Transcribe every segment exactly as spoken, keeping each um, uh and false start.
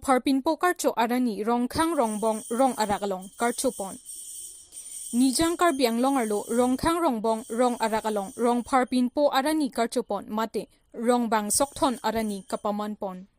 Pharpinpo Karcho arni Rongkhang Rongbong rong arak along karchopon. Nijang Karbi Anglong arlo Rongkhang Rongbong rong arak along Rongpharpinpo arni karchopon mate Rongbang Sokthon arni kapamanpon.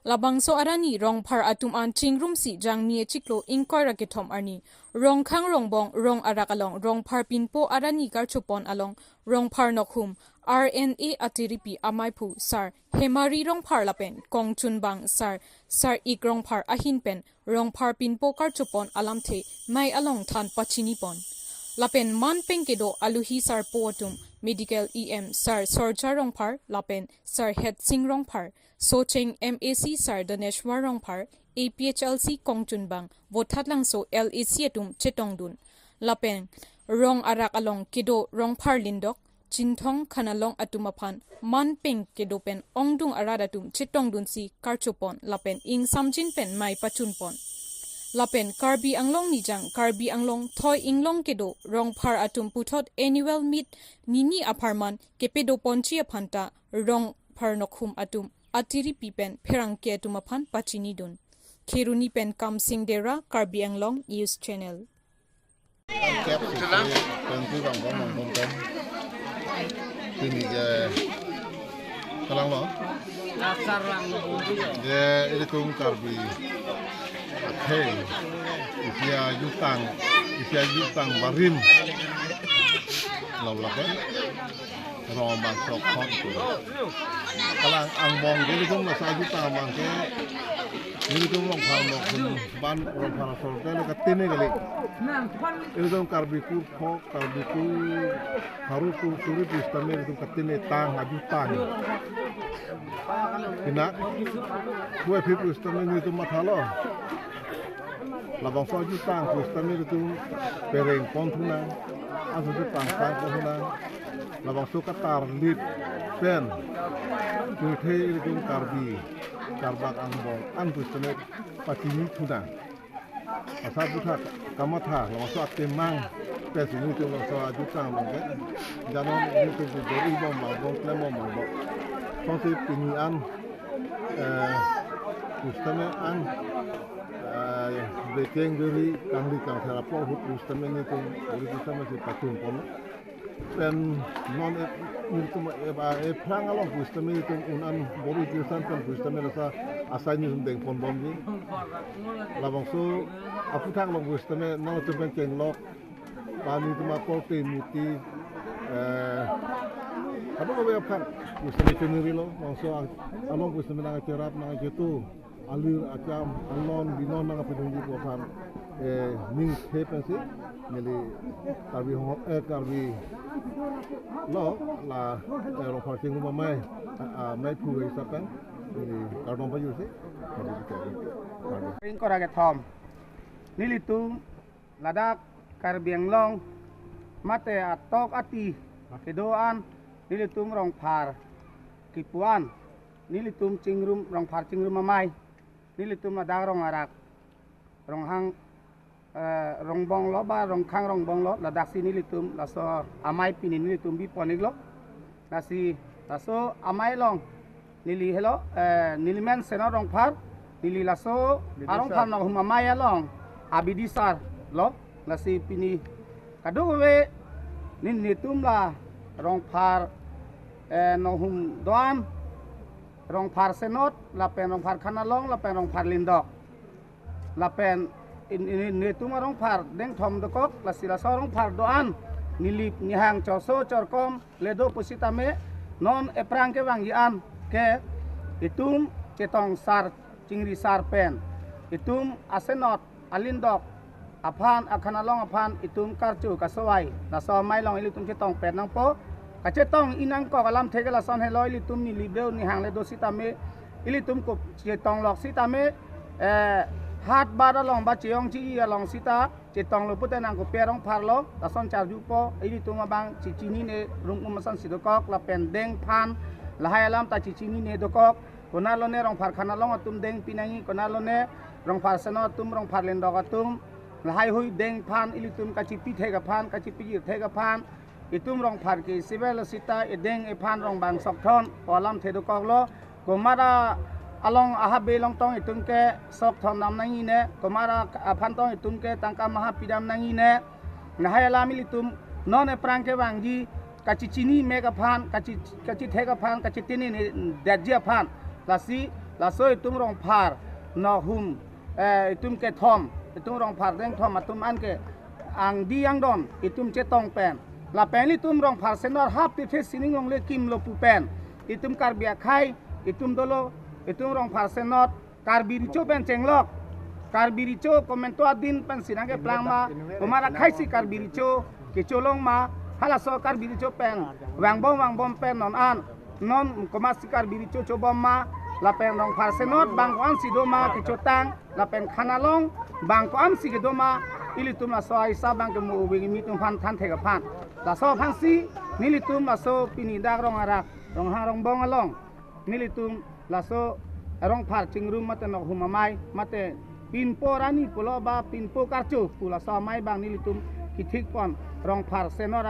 Labangso arni Rongphar atum an chingrumsi Jangmi achiklo ingkoi ra kethom arni Rongkhang Rongbong rong arak along Rongpharpinpo arni karchopon along Rongphar Nokhum R N A atiripi amaiphu Sar Hemari Rongphar lapen kongchunbang Sar Sar-ik Rongphar ahin pen Rongpharpinpo karchopon alamthe mei along than pachinipon. Lapen manpeng kedo aluhi sarpo atum Medical E M Sar Sorja Rongphar lapen Sar Hetsing Rongphar, Socheng M A C Sar Daneshwar Rongphar, A P H L C kongchunbang Vothatlangso L A C atum chetongdun. Lapen rong arak along kedo Rongphar Lindok, Chinthong Khanalong atum aphan manpeng kedo pen ongdung arat atum chetongdunsi karchopon lapen ingsamjin pen mei pachunpon. Lapen Karbi Anglong Nijang Karbi Anglong Thoi Inglong kedo Rongphar atum puthot annual meet nini apharman kepedoponji aphanta Rongphar Nokhum atum atiripi pen pherangke atum aphan pachinidun. Kheroni pen Kamsing Dera, Karbi Anglong News Channel. Kep susi pensi bang bang bang bang bang. Pini ke kalang lo. Je ilitum Karbi akhei isi ajutang, isi ajutang barim lo lake. Rongban sok khon tu. Kalang angbong ke ilitum laso ajutang abang ke ilitum Rongphar Nokhum ban Rongphar asor ke lo katene kali. Ilitum Karbi kur khok, Karbi kur haru kur suri pusitame ilitum katene tang ajutang. Pinak kue phi pusitame ilitum mathalo. Labangso ajutang pusitame ilitum pereng pon thunang, aso si pangtang pon thunang, labangso katarlip pen pirthe ilitum Karbi, Karbak angbong an pusitame pachini thunang. Asa puthak kamatha, labangso atemang pensi ilitum labangso ajutang abang ke. Janon ilitum tu dori bom bang bom, klem bom bang bom. Songsi pini an, eh, pusitame an, eh, bekeng beri kangri kangthera po ahut pusitame ilitum, ilitum pusitame si pachunpon. Pen non e, ilitum e, a, ephrang along pusitame ilitum un an bor-i tirsan pen pusitame laso asai ilitum dengpon bomji. Labangso aphuthak along pusitame nangtum pen kenglok, pani tum akorte muti, eh, kadokave aphan pusitame chinirilo, labangso ang, along pusitame nangcherap nangchetu. Alir acham, anon binon nangpidunji pu aphan, eh, ning the pensi neli Karbi Hong, eh, Karbi lo la, eh, Rongphar Chingrum Amei, a, a, amei phu hisap pen neli kardom pajirsi. Kardom. Ingkoi ra kethom. Nelitum ladak Karbi Anglong mate atok ati kedo-an nelitum Rongphar kipu-an, nelitum Chingrum, Rongphar Chingrum Amei, nelitum ladak rong arak, Ronghang, eh, Rongbong lo ba Rongkhang Rongbong lo, ladaksi nelitum laso amei pini nelitum bipon-iklo. Lasi laso amei along neli helo, eh, neli men Senot Rongphar, neli laso Bidisar. Arongphar Nokhum Amei along abidisar lo. Lasi pini kadokave neli, nelitum la Rongphar, eh, Nokhum do-an, Rongphar Senot, lapen Rongphar Khanalong, lapen Rongphar Lindok. Lapen in, in, in, nelitum arongphar dengthom dokok, lasi laso arongphar do-an nilip nihang chorso chorkom le do pusitame, non ephrang kevangji an ke itum chetong sar chingri sar pen itum asenot alindok aphan, akhanalong aphan itum karcho kasovai laso amei along ilitum chetongpet nangpo. Kachetong-i nangkok alamthe ke lason helo, ilitum nilip le nihang le do sitame, ilitum ko chetonglok sitame, eh, hat bat along ba cheyong chi along sita chetonglo pute nang kopi arongphar lo, lason charjupo, ilitum abang chechinine, rum um ason si dokok, lapen dengphan lahai alam ta chechinine dokok. Konat lone Rongphar Khanalong atum dengpi nangji, konat lone Rongphar Senot atum, Rongphar Lindok atum, lahaihui dengphan ilitum kachepi thek aphan, kachepi jir thek aphan, itum Rongphar ke isivel sita edeng ephan rongbang sokthon pu alamthe dokoklo. Komat a along ahabe along tong itum ke sok thondam nangji ne, komat aphan tong itum ke tangka maha pidam nangji ne. Lahai alam ilitum non aphrang kevangji kachechini mek aphan, kachi kachithek aphan, kachitini detji aphan. Lasi laso itum Rongphar nohum, eh, itum kethom, itum Rongphar dengthom atum an ke angdi angdon itum chetong pen, lapen ilitum Rongphar senot hap tithe sining longle kimlo pu pen, itum Karbi akhei itum dolo, itum Rongphar senot Karbi Recho pen chenglok, Karbi Recho komento adin pensi nangkeplang ma, komat akhei si Karbi Recho kecholong ma, halaso Karbi Recho pen vangbom vangbom pen non an, non komatsi Karbi Recho chobom ma, lapen Rongphar senot bang ko-ansi do ma kechotang, lapen khan along bang ko-ansi kedo ma, ilitum laso aisa bang kemo uving imi atum aphan thanthek aphan. Laso aphansi nelitum laso pini dak Rong Arak, Ronghang Rongbong along nelitum laso Rongphar chingrum mate nohum amei mate pinpo rani pulo ba pinpo karcho pu laso amei bang nelitum kethik pon Rongphar senot ahem